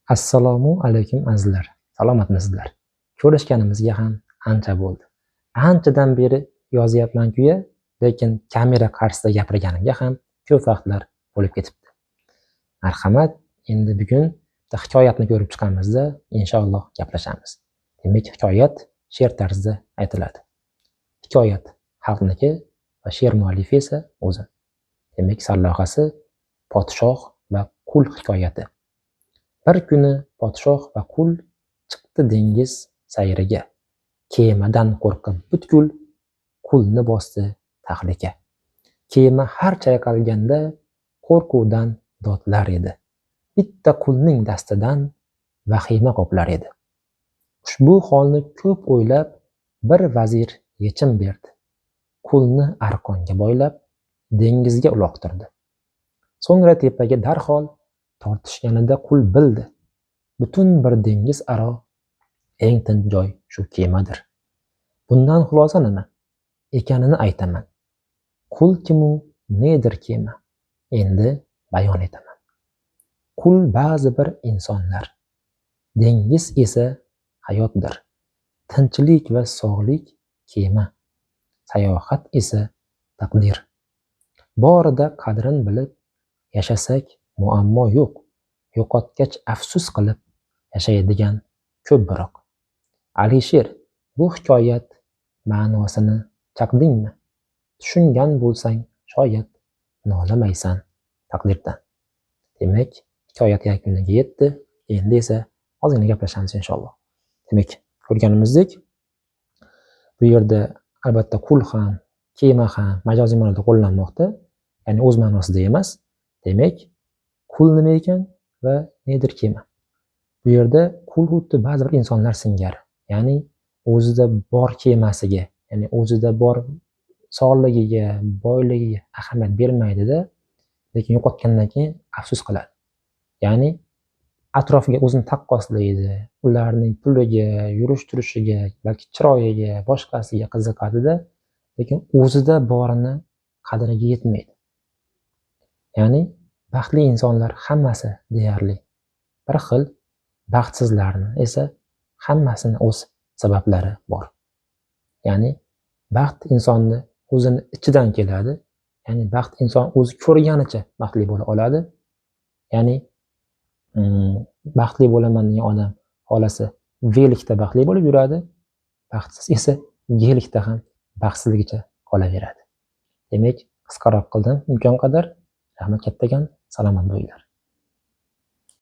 Assalomu alaykum azizlar. Salomatmisizlar? Ko'rishganimizga ham ancha bo'ldi. Anchadan beri yozyapman-ku, lekin kamera qarshisida gapirganimga ham ko'p vaqtlar bo'lib ketibdi. Marhamat, endi bugun bitta hikoyatni ko'rib chiqamizda, inshaalloh gaplashamiz. Demak, hikoyat she'r tarzida aytiladi. Hikoyat xalqniki va she'r muallifi esa o'zim. Demak, sarlavhasi Podshoh va qul hikoyati. Bir kuni podshoh va qul chiqdi dengiz sayriga. Kemadan qo'rqib butkul qulni bosdi tahlika. Kema har chayqalganda qo'rquvdan dodlar edi. Bitta qulning dastidan vahima qoplar edi. Ushbu holni ko'p o'ylab bir vazir yechim berdi. Qulni arqonga boylab dengizga uloqtirdi. So'ngra tepaga darhol tortishganida qul bildi. Butun bir dengiz aro eng tinch joy shu kemadir. Bundan xulosa nima ekanini aytaman. Qul kimu, nedir kema? Endi bayon etaman. Qul ba'zi bir insonlar. Dengiz esa hayotdir. Tinchlik va sog'lik kema. Sayohat esa taqdir. Borida qadrin bilib yashasak muammo yo'q. Yo'qotgach afsus qilib yashaydigan ko'p biroq. Alisher, bu hikoyat ma'nosini chaqdingmi? Tushungan bo'lsang shoyat nolimaysan taqdirdan. Demak, hikoyat yakuniga yetdi. Endi esa ozgina gaplashamiz inshaalloh. Demak, ko'rganimizdek, bu yerda albatta qul ham, kema ham majoziy ma'noda qo'llanmoqda, ya'ni o'z ma'nosida emas. Demak, qul nima ekan va nedir kema? Bu yerda qul xuddi ba'zi bir insonlar singari, ya'ni o'zida bor kemasiga, ya'ni o'zida bor sog'ligiga, boyligiga ahamiyat bermaydida, lekin yo'qotgandan keyin afsus qiladi. Ya'ni atrofiga o'zini taqqoslaydi, ularning puliga, yurish turishiga, balki chiroyiga, boshqasiga qiziqadida, lekin o'zida borini qadriga yetmaydi. Ya'ni baxtli insonlar hammasi deyarli bir xil, baxtsizlarni esa hammasini o'z sabablari bor. Ya'ni baxt insonni o'zini ichidan keladi. Ya'ni baxt inson o'zi ko'rganicha baxtli bo'la oladi. Ya'ni baxtli bo'laman degan odam xolasi velikda baxtli bo'lib yuradi, baxtsiz esa gelikda ham baxtsizligicha qolaveradi. Demak, qisqaroq qildim imkon qadar. Rahmat kattakon, salomat bo'linglar.